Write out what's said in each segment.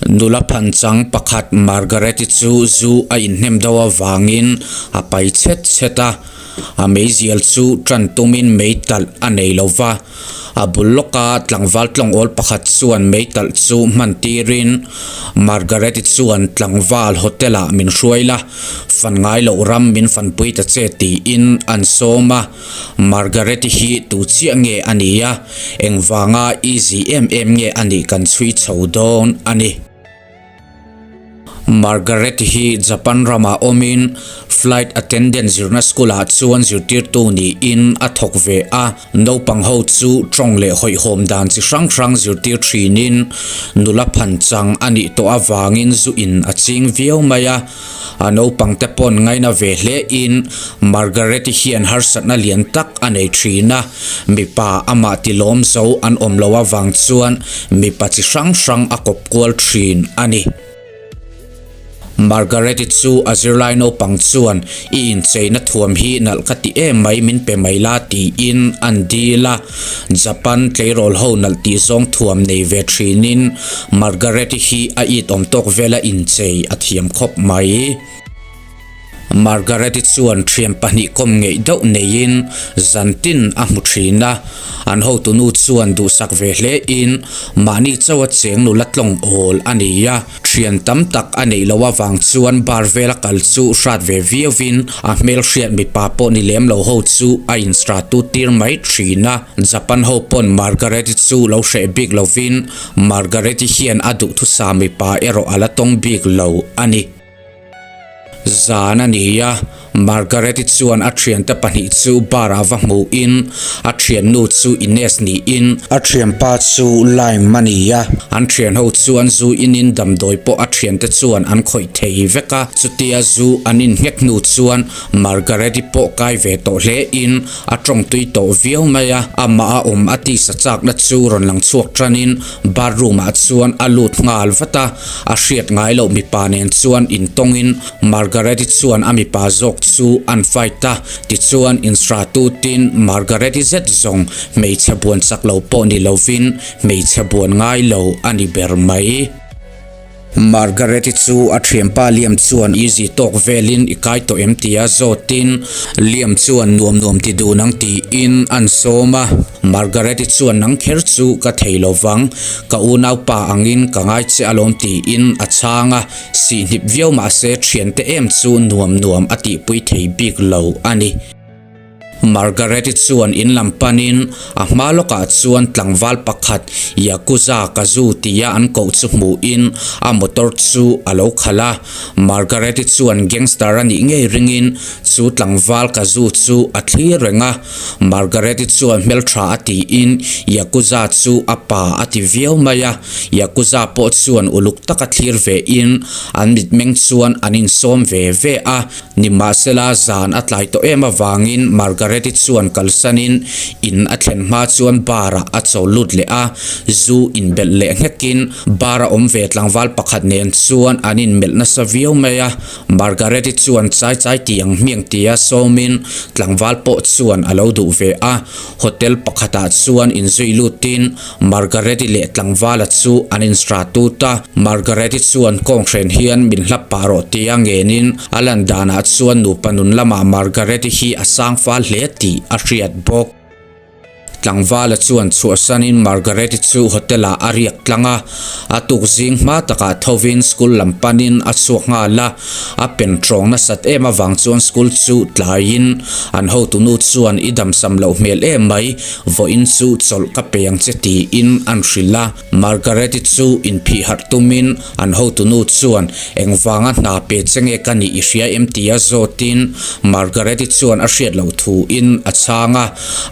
Nula phanchang pakhat Margaret-i chu zu a inhnem deuh avangin a pai chhet chhet a, a meizial chu tan tumin meitalh a nei lo va. A bul lawka tlangval tlawngawl pakhat chuan meitalh chu hman tirin Margaret-i chuan tlangval hotel-ah min hruai la, fan ngai loh ram min fanpui ta che tiin an sawm a. Margaret-i hi tu chiah nge a ni a, engvanga easy em em nge a nih kan chhui chho dawn a ni. Margaret-i hi Japan ramah awmin flight attendant zirna school-ah chuan zirtirtu niin a thawk ve a. Naupang ho chu tawng leh hawihhawm dan chi hrang hrang zirtir thinin nula phanchang a nih tawh avangin zu in a ching viau mai a. A naupang te pawn ngaina ve hle in Margaret-i hian harsatna lian tak a nei thin a, mipa amah ti lawm zo an awm lo avang chuan mipa chi hrang hrang a kawp kual thin a ni. Margaret-i chu a zirlai naupang chuan i incheina thuam hi nalh ka ti em mai min pe mai la tiin an dil a. Japan tleirawl ho nalh tih zawng thuam nei ve thinin Margaret-i hi a it awm tawk vela inchei a thiam khawp mai. Margaret-i chuan thian pahnih kawm ngeih deuh neiin zantin a hmu thin a, an hotunu chuan duhsak ve hlein mahni chauha cheng nula tlawng awl a ni a. Thian tam tak a neih loh avang chuan bar vela kal chu hrat ve viauin a hmelhriat mipa pawh ni lem lo ho chu a insra tut tir mai thin a. Japan ho pawn Margaret-i chu lo hreh bik lovin Margaret-i hian a duhthusam mipa erawh a la tawng bik lo a ni. Zan a ni a, Margaret-i chuan a thiante pahnih chu bar-ah va hmuhin a thiannu chu Ines niin a thianpa chu Lime a ni a. An thianho chuan zu inin damdawi pawh a thiante chuan an khawih thei vek a, chutia zu an innghet hnu chuan Margaret-i pawh kai ve tawh hlein a tawngtui tawh viau mai a, amah a awm a tisa chakna chu rawn lang chhuak tanin bathroom-ah chuan a lut nghal vat a. A hriat ngai loh mipa nen chuan intawngin Margaret-i chuan a mipa zawk chu an fight a, tichuan insratutin Margaret-i zet zawng hmeichhe buan chak lo pawh ni lovin hmeichhe buan ngai lo a ni ber mai. Margaret-i chu a thianpa Liam chuan easy tawk velin i kai tawh em tia zawtin Liam chuan nuam nuam ti dun ang tiin an sawm a, Margaret-i chuan nang kher chu ka thei lo vang, ka unaupa angin ka ngai che alawm tiin a chhang a, sihhnip viau mahse thiante em chu nuam nuam a tihpui thei bik lo a ni. Margaret-i chuan in lam panin a hma lawkah chuan tlangval pakhat Yakuza Kazu tia an koh chu hmuhin a motor chu a lo khalh a, Margaret-i chuan gangster a nih ngei ringin chu tlangval Kazu chu a thlir reng a. Margaret-i chuan hmeltha a tiin Yakuza chu a pa a ti viau mai a, Yakuza pawh chuan uluk taka thlir vein an mitmeng chuan an insawm ve ve a. Nimahsela zan a tlai tawh em avangin Margaret-i chuan kalsanin in a thlen hma chuan bar-ah a chaw lut leh a, zu inbelh leh nghekin bar-a awm ve tlangval pakhat nen chuan an inmelh nasa viau mai a. Margaret-i chuan chai chai tih ang hmiang tia sawmin tlangval pawh chuan a lo duh ve a. Hotel pakhatah chuan inzui lutin Margaret-i leh tlangvala chu an insra tut a. Margaret-i chuan kawnghren hian min hlap pah rawh tia ngenin a lan danah chuan nupa nun lamah Margaret-i hi a sang fal hle tih a hriat bawk. Tlangvala chuan chhuahsanin Margaret-i chu hotel-ah a riak tlang a, a tuk zing hma takah thovin school lam panin a chhuak nghal a, a pen tawng nasat em avang chuan school chu tlaiin an hotunu chuan i damsam loh hmel em mai, vawiin chu chawlh ka pe ang che tiin an hrilh a. Margaret-i chu inphih harh tumin an hotunu chuan engvanga hna pe che nge ka nih i hria em tia zawtin Margaret-i chuan a hriat loh thuin a chhang a.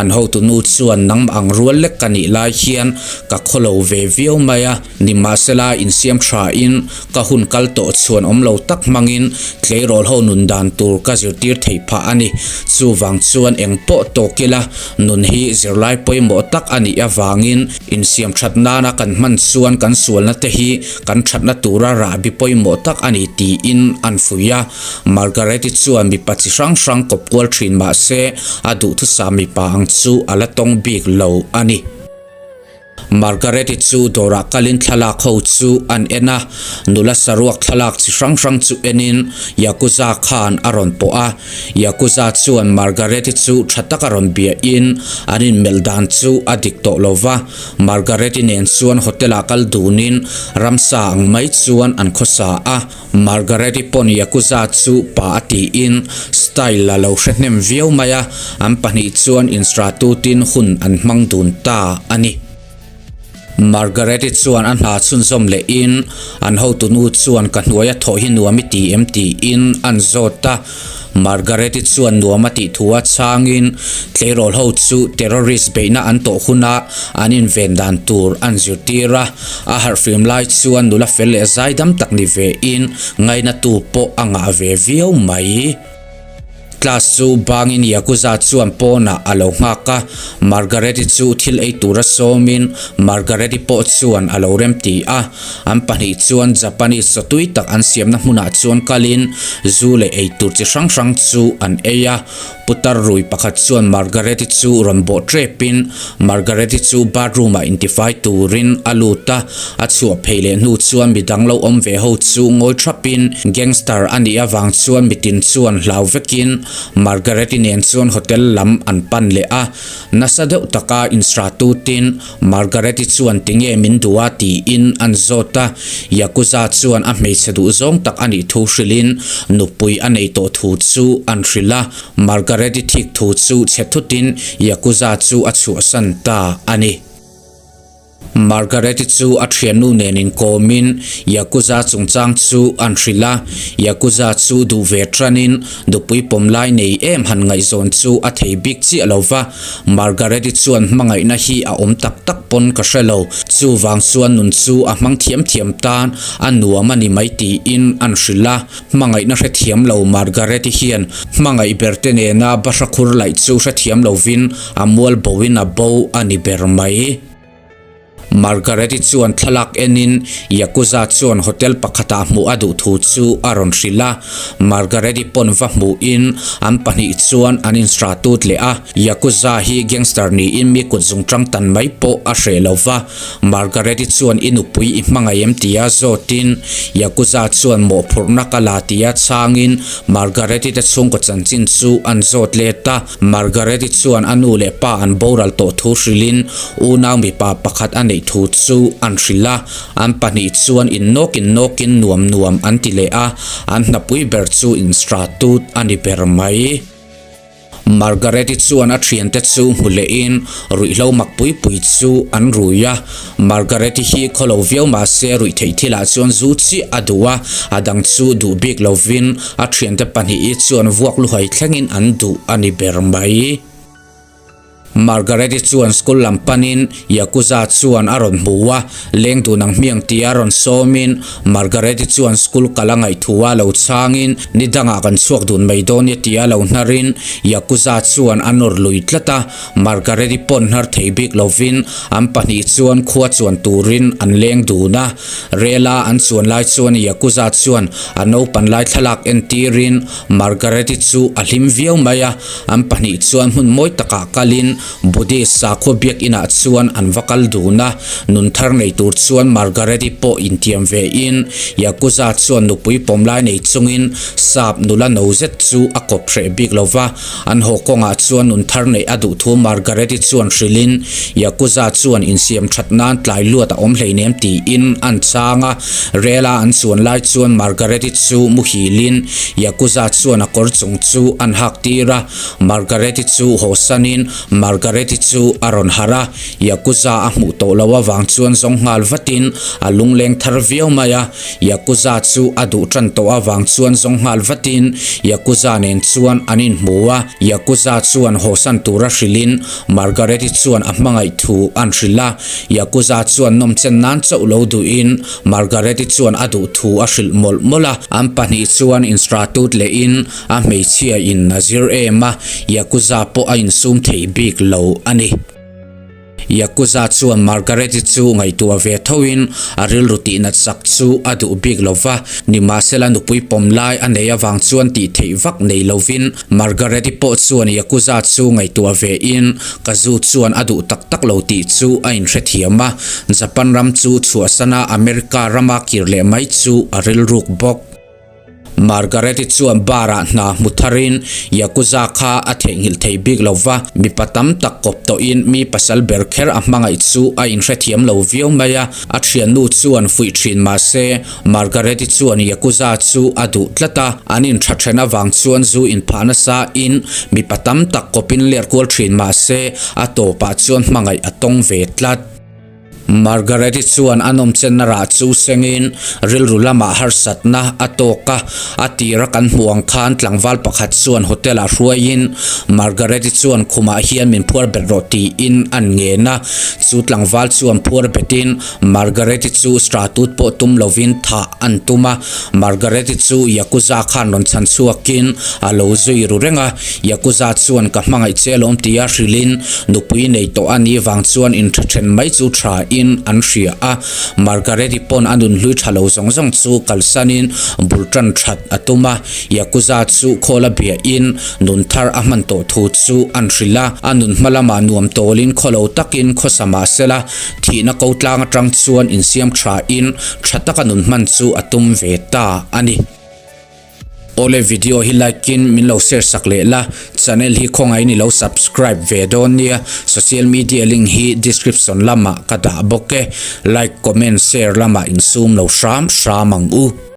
An hotunu chuan nangmah ang rual lek ka nih lai hian ka khawlo ve viau mai a, nimahsela insiam thain Ka hun kal tawh chhuan awm lo tak hmangin tleirawl ho nun dan tur ka zirtir theih phah a ni. Chuvang chuan eng pawh tawk ila, nun hi zirlai pawimawh tak a nih avangin insiam that nana kan hman chuan kan sualna te hi kan thatna tura rahbi pawimawh tak a ni tiin an fuih a. Margaret-i chuan mipa chi hrang hrang kawp kual thin mah se a duhthusam mipa ang chu a la tawng bik lo a ni. Margaret-i chu dawrah kalin thlalak ho chu an en a, nula saruak thlalak chi hrang hrang chu enin Yakuza khan a rawn pawh a. Yakuza chuan Margaret-i chu tha taka rawn biahin an inmelh dan chu a dik tawh lo va, Margaret-i nen chuan hotel-ah kal dunin ramsa ang mai chuan an khawsa a. Margaret-i pawn Yakuza chu pa a tiin style a lo hre hnem viau mai a, an pahnih chuan instratutin hun an hmang dun ta a ni. Margaret-i chuan a hna chhunzawm lehin an hotunu chuan ka hnuaia thawh hi nuam i ti em tiin an zawt a. Margaret-i chuan nuam a tih thu a chhangin tleirawl ho chu terrorist beihna an tawh huna an inven dan tur an zirtir a, a harhfim lai chuan nula fel leh zaidam tak ni vein ngainatu pawh a ngah ve viau mai. Class chu bangin Yakuza chuan pawnah a lo nghak a, Margaret-i chu thil ei tura sawmin Margaret-i pawh chuan a lo remti a. An pahnih chuan Japanese chaw tui tak an siamna hmunah chuan kalin zu leh eitur chi hrang hrang chu an ei a. Putar rui pakhat chuan Margaret-i chu rawn bawh tepin Margaret-i chu bathroom-ah intifai turin a lut a. A chhuah phei leh hnu chuan midang lo awm ve ho chu ngawi thapin gangster a nih avang chuan mitin chuan hlau vekin Margaret-i nen chuan hotel lam an pan leh a. Nasa deuh taka instratutin Margaret-i chuan tinge min duh a tiin an zawt a, Yakuza chuan a hmeichhe duh zawng tak a nih thu hrilhin nupui a nei tawh thu chu an hrilh a, Margaret-i thik thu chu chhe thutin Yakuza chu a chhuahsan ta a ni. Margaret-i chu a thiannu nen inkawmin Yakuza chungchang chu an hrilh a, Yakuza chu duh ve tanin nupui pawm lai nei em han ngaihzawn chu a thei bik chiah lo va, Margaret-i chuan hmangaihna hi a awm tak tak pawn ka hre lo, chuvang chuan nun chu a hmang thiam thiam tan a nuam a ni mai tiin an hrilh a. Hmangaihna hrethiam lo Margaret-i hian hmangaih berte nena bahra khur laih chu hrethiam lovin a mual boin a bo a ni ber mai. Margaret-i chuan thlalak enin Yakuza chuan hotel pakhatah hmuh a duh thu chu a rawn hrilh a. Margaret-i pawn va hmuhin an pahnih chuan an instratut leh a. Yakuza hi gangster niin mi kut zungtang tan mai pawh a hreh lo va. Margaret-i chuan i nupui i hmangaih em tia zawtin Yakuza chuan mawhphurhna ka la tia chhangin Margaret-i te chhungkaw chanchin chu an zawt let a. Margaret-i chuan a nu leh pa an boral tawh thu hrilhin unau mipa pakhat a neih thu chu an hrilh a, an pahnih chuan innawk innawkin nuam nuam an ti leh a, an hnapui ber chu instratut a ni ber mai. Margaret-i chuan a thiante chu hmu lehin ruihhlo mak pui pui chu an rui a, Margaret-i hi khawlo viau mah se ruih theih thilah chuan zu chiah a duh a, a dang chu duh bik lovin A thiante pahnih i chuan vuak luhai thlengin an duh a ni ber mai. Margaret-i chuan school lam panin Yakuza chuan a rawn hmu a, leng dun ang hmiang tia rawn sawmin Margaret-i chuan school kal a ngaihthu a lo chhangin ni dangah kan chhuak dun mai dawn nia tia lo hnarin Yakuza chuan a nawr lui tlat a, Margaret-i pawn hnar thei bik lovin an pahnih chuan khua chuan turin an leng dun a. Rela an chuan lai chuan Yakuza chuan a naupan lai thlalak entirin Margaret-i chu a hlim viau mai a, an pahnih chuan hmun mawi takah kalin Buddhist sakhua biakinah chuan an va kal dun a, nun thar nei tur chuan Margaret-i pawh intiam vein Yakuza chuan nupui pawm lai nei chungin sap nula no zet chu a kawp hreh bik lo va. An haw kawngah chuan nun thar neih a duh thu Margaret-i chuan hrilhin Yakuza chuan insiam that nan tlai luat a awm hleinem tiin an chhang a. Rela an chuan lai chuan Margaret-i chu muhilin Yakuza chuan a kawr chung chu an hak tir a. Margaret-i chu hawsanin Margaret-i chu a rawn harh a. Yakuza a hmuh tawh loh avang chuan zawng nghal vatin a lungleng thar viau mai a. Yakuza chu a duh tan tawh avang chuan zawng nghal vatin Yakuza nen chuan an inhmu a, Yakuza chuan hawsan tura hrilhin Margaret-i chuan a hmangaih thu an hrilh a, Yakuza chuan nawmchen nan chauh lo duhin Margaret-i chuan a duh thu a hrilh mawlh mawlh a, an pahnih chuan instratut lehin a hmeichhia in a zir em a, Yakuza pawh a insum thei bik lo a ni. Yakuza chuan Margaret-i chu ngaihtuah ve thoin a rilru tihnat sak chu a duh bik lo va, nimahsela nupui pawm lai a nei avang chuan tih theih vak nei lovin Margaret-i pawh chuan Yakuza chu ngaihtuah ve in Kazu chuan a duh tak tak lo tih chu a inhrethiam a, Japan ram chu chhuahsana America rama kir leh mai chu a rilruk bawk. Margaret-i chuan bar-ah hna hmu tharin Yakuza kha a theihnghilh thei bik lo va, mipa tam tak kawp tawhin mi pasal ber kher a hmangaih chu a inhrethiam lo viau mai a, a thiannu chuan fuih thin mah se Margaret-i chuan Yakuza chu a duh tlat a, an intha then avang chuan zu inphah nasa in mipa tam tak kawpin ler kual thin mah se a tawpah chuan hmangaih a tawng ve tlat. Margaret-i chuan a nawmchenna rah chu sengin rilru lamah harsatna a tawk a, a tira kan hmuh ang khan tlangval pakhat chuan hotel-ah hruaiin Margaret-i chuan khumah hian min phuar bet rawh tiin an ngen a, chu tlangval chuan phuar betin Margaret-i chu stratut pawh tum lovin thah an tum a, Margaret-i chu Yakuza khan rawn chhan chhuakin a lo zui ru reng a, Yakuza chuan ka hmangaih che alawm tia hrilhin nupui nei tawh a nih vang chuan intha then mai chu tha in an hria a, Margaret-i pawn a nunhlui tha lo zawng zawng chu kalsanin bul tan that a tum a, Yakuza chu khawl a biahin nun thar a hman tawh thu chu an hrilh a, a nun hma lamah nuam tawlin khawlo takin khawsa mah sela thihna ko tlang atang chuan insiam tha in tha taka nun hman chu a tum ve ta a ni. Awle video hi like in min lo share sak leh la, channel hi khawngaih in i lo subscribe ve dawn nia, social media link hi description lamah ka dah bawk e, like comment share lamah insum lo hram hram ang u.